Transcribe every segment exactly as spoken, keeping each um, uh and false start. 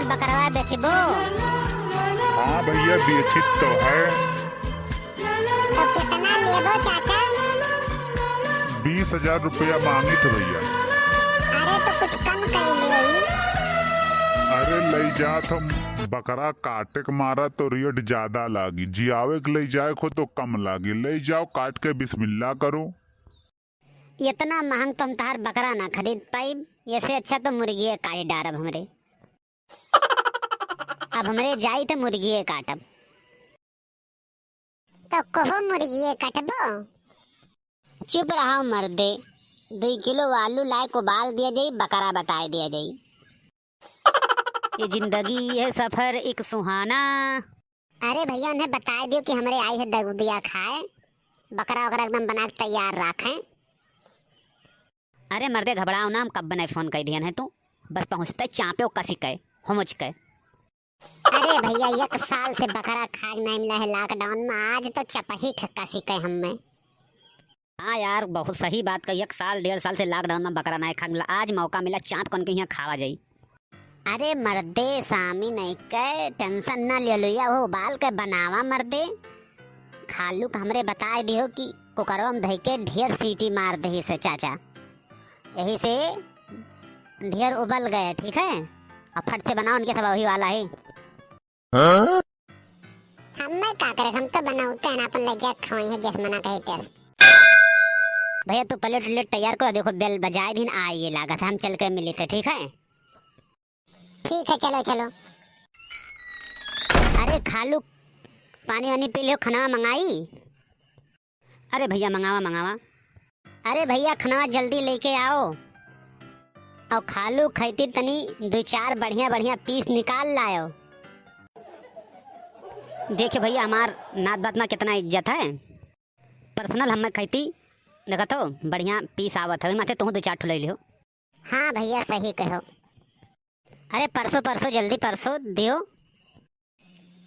बकरवा बेचबो? हाँ भैया, बेचित तो है। तो कितना लेबो चाचा? बीस हजार रुपया मांगित है भैया। अरे तो कुछ कम कर लो। अरे लई जात हम बकरा काटे के मारा तो रेट ज्यादा लागी, जियावे के लई जाए को तो कम लागी। लई जाओ, काट के बिस्मिल्लाह करो। इतना महंग तो हम तहार बकरा ना खरीद पाइब, ऐसे अच्छा तो मुर्गिए काट डारब हमरे। अब हमरे जाई तो मुर्गिए काटब। तो कहो मुर्गिए काटबो? चुप रहो मर्दे, दुई किलो आलू लाए को उबाल दिया जाई, बकरा बताए दिया जाई। ये जिंदगी है सफर एक सुहाना। अरे भैया, उन्हें बताए दियो कि हमरे आई है दगुदिया खाए, बकरा वकरा एकदम बना के तैयार राखें। अरे मर्दे, घबराओ ना, हम कब नहीं फोन कर दिहन है तू, बस पहुँचते चापे कसी के, होमच के। अरे भैया, एक साल से बकरा खाए नहीं मिला है लॉकडाउन में, आज तो चपही ख-, कसी के हमें। हाँ यार, बहुत सही बात कही, एक साल डेढ़ साल से लॉकडाउन में बकरा नहीं खाए मिला, आज मौका मिला, चाप कन के यहाँ खावा जाई। अरे मर्दे, सामी नहीं के, टेंशन ना ले लो या, वो उबाल के बनावा मर्दे। खालू के हमरे बताए दियो कि कुकरवा में धई के ढेर सीटी मार दही से चाचा, यही से ढेर उबल गए, ठीक है? अब फट से बनाओ, उनके सब वही वाला है। हाँ? हमें का करे, हम तो बनाते हैं ना, अपन लगे खाए हैं, जस मना कहे तस। भैया तू प्लेट उलेट तैयार करो, देखो बेल बजाए दिन आइए लागत है, हम चल के मिली थे, ठीक है? ठीक है, चलो, चलो। अरे खालू, पानी वानी पी लियो, खनवा मंगाई? अरे भैया, मंगावा, मंगावा। अरे भैया, खनवा जल्दी लेके आओ। और खालू खैती तनी दो चार बढ़िया बढ़िया पीस निकाल लायो। देखिए भैया, हमार नात बात में कितना इज्जत है। पर्सनल हमें खैती, देखा तो बढ़िया पीस आवत है, माथे तुहूँ दो चार ठो ले लियो। हाँ भैया, सही कहो। अरे परसों, परसों, जल्दी परसों दियो।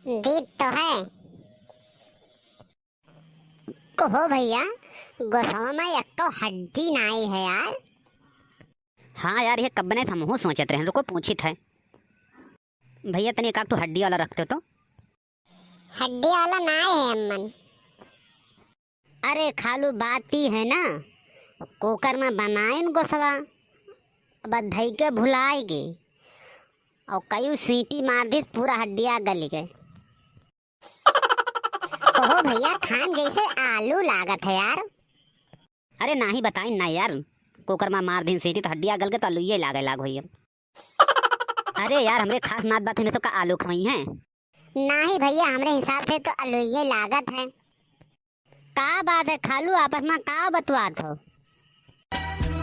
दीत तो है। कहो भैया, गोसवा में एको हड्डी नाई है यार। हाँ यार, ये कब बने था, हमहूँ सोचत रहे, रुको पूछित है। भैया तनी एक आध ठो हड्डी वाला रखते तो। हड्डी वाला नाई है अम्मन। अरे खालू, बात ई है ना, कुकर में बनाइन गोसवा, अब धई के भुलाई गई और कई सीटी मार दी, पूरा हड्डिया गल गए। कहो भैया, खान जैसे आलू लागत है यार। अरे नाही बताइन ना यार, कुकर में मार दीन सीटी तो हड्डिया गल गए तो आलूये लागे लाग होई अब। अरे यार, हमरे खास नात बात में तो का आलू खवाई हैं? नाही भैया, हमरे हिसाब से तो आलूये लागत है। का बात है खालू, आपस में का बतवात हो?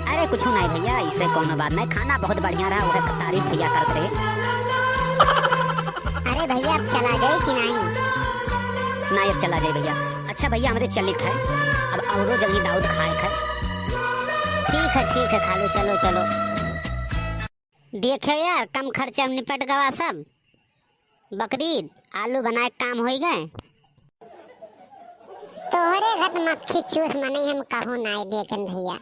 अरे कुछ नहीं भैया, इससे कोनो बात नहीं, खाना बहुत बढ़िया रहा, वह तारीफ भैया करत रहे। अरे भैया, अब चला जाए कि नहीं? नहीं, अब चला जाए भैया। अच्छा भैया, हमरे चलित है, अब औरो जल्दी दाऊद खाए खाए। ठीक है, ठीक है खालू, चलो, चलो। देखे यार, कम खर्चा में निपट गवा सब। बकरीद, आलू बनाए काम होई गए। तोहरे घत मक्खी चूस मनई हम कहूँ नाई देखेन भैया।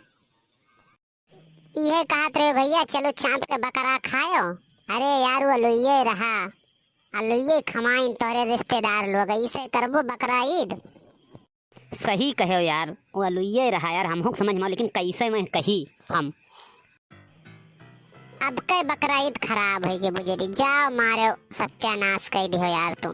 इहे कहत रहे भैया, चलो चाँप के बकरा खायो। अरे यार, वो आलूये रहा, आलूये खमाइन तोहरे रिश्तेदार लोग, इसे करबो बकरा ईद। सही कहो यार, वो आलूये रहा यार, हमहू के समझ में, लेकिन कैसे मैं कही हम। अब के बकरा ईद खराब होई गे बुजुर्ग, जाओ मारो सत्यानाश कर दियो यार तू।